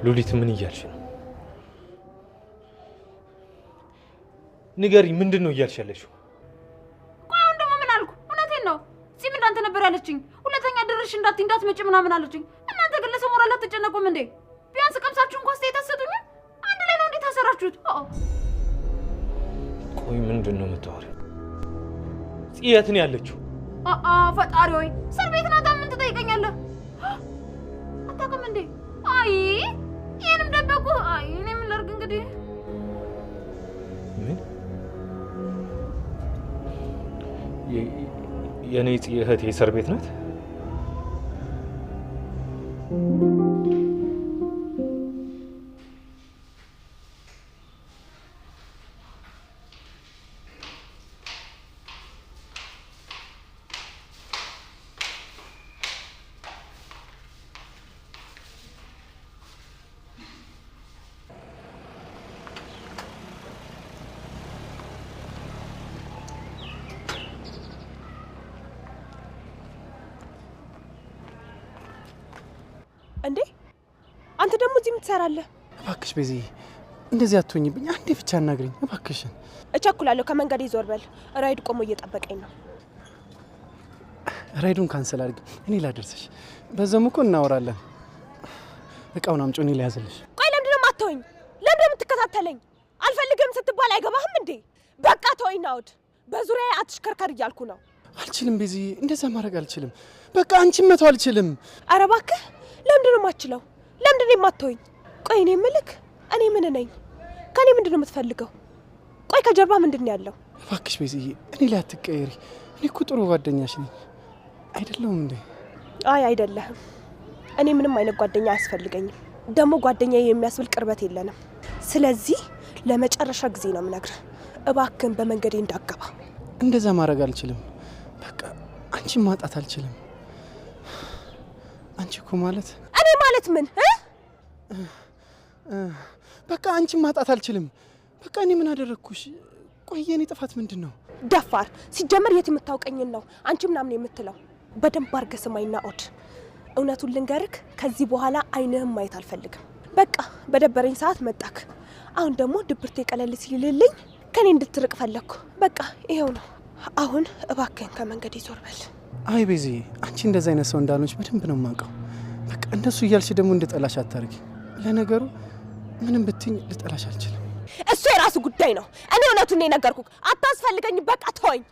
ሉሊት ምን እያልሽ ነው? ንገሪኝ፣ ምንድን ነው እያልሽ ያለሽው? ቆይ አሁን ደግሞ ምን አልኩ? እውነቴን ነው። ጺም እንዳንተ ነበር ያለችኝ። ሁለተኛ ድርሽ እንዳትይ እንዳትመጪ ምናምን አለችኝ። እናንተ ግን ለሰው ሞራል አትጨነቁም እንዴ? ቢያንስ ቀምሳችሁ እንኳን አስተያየት አትሰጡኝም? አንድ ላይ ነው እንዴት ታሰራችሁት? አዎ። ቆይ ምንድን ነው የምታወሪው? ጽ የት ነው ያለችው? አአ ፈጣሪ ሆይ፣ እስር ቤት ናታ። ምን ትጠይቀኛለህ? አታውቅም እንዴ? አይ ይሄንም ደበቁ። አይ እኔ ምን ላድርግ እንግዲህ። ምን የኔ ጽ እህቴ እስር ቤት ናት? እንዴ አንተ ደግሞ እዚህ የምትሰራለህ? እባክሽ ቤዚ እንደዚህ አትሆኝብኝ። አንዴ ብቻ አናግሪኝ እባክሽን። እቸኩላለሁ። ከመንገዴ ዞር በል። ራይድ ቆሞ እየጠበቀኝ ነው። ራይዱን cancel አድርጊ፣ እኔ ላደርስሽ። በዛም እኮ እናወራለን። እቃውን አምጪው፣ እኔ ሊያዝልሽ። ቆይ ለምንድን ነው የማትተወኝ? ለምንድን ነው የምትከታተለኝ? አልፈልግም ስትባል አይገባህም እንዴ? በቃ ተወኝ ናውድ። በዙሪያዬ አትሽከርከር እያልኩ ነው። አልችልም ቤዚ፣ እንደዛ ማድረግ አልችልም። በቃ አንቺን መተው አልችልም። ኧረ እባክህ ለምንድን ነው የማትችለው? ለምንድን ነው የማትተወኝ? ቆይ እኔ የምልክ እኔ ምን ነኝ? ከእኔ ምንድን ነው የምትፈልገው? ቆይ ከጀርባ ምንድን ነው ያለው? እባክሽ ቤዚዬ እኔ ላይ አትቀየሪ። እኔ እኮ ጥሩ ጓደኛሽ ነኝ አይደለሁም እንዴ? አይ አይደለህም። እኔ ምንም አይነት ጓደኛ አያስፈልገኝም። ደግሞ ጓደኛ የሚያስብል ቅርበት የለንም። ስለዚህ ለመጨረሻ ጊዜ ነው የምነግርህ፣ እባክህን በመንገዴ እንዳገባ። እንደዛ ማድረግ አልችልም። በቃ አንቺን ማጣት አልችልም። አንቺ እኮ ማለት እኔ ማለት ምን እ? በቃ አንቺን ማጣት አልችልም። በቃ እኔ ምን አደረግኩሽ? ቆይ የኔ ጥፋት ምንድን ነው? ደፋር! ሲጀመር የት የምታውቀኝን ነው አንቺ ምናምን የምትለው? በደንብ አድርገህ ስማኝ ናኦድ፣ እውነቱን ልንገርክ፣ ከዚህ በኋላ አይንህም ማየት አልፈልግም። በቃ በደበረኝ ሰዓት መጣክ። አሁን ደግሞ ድብርቴ ቀለል ሲልልኝ ከኔ እንድትርቅ ፈለግኩ። በቃ ይሄው ነው። አሁን እባክህን ከመንገድ ዞር በል። አይ ቤዚ፣ አንቺ እንደዛ አይነት ሰው እንዳልሆንሽ በደንብ ነው የማውቀው። በቃ እንደሱ እያልሽ ደግሞ እንድጠላሽ አታርጊ። ለነገሩ ምንም ብትኝ ልጠላሽ አልችልም። እሱ የራሱ ጉዳይ ነው። እኔ እውነቱን ነው የነገርኩህ። አታስፈልገኝም። በቃ ተወኝ።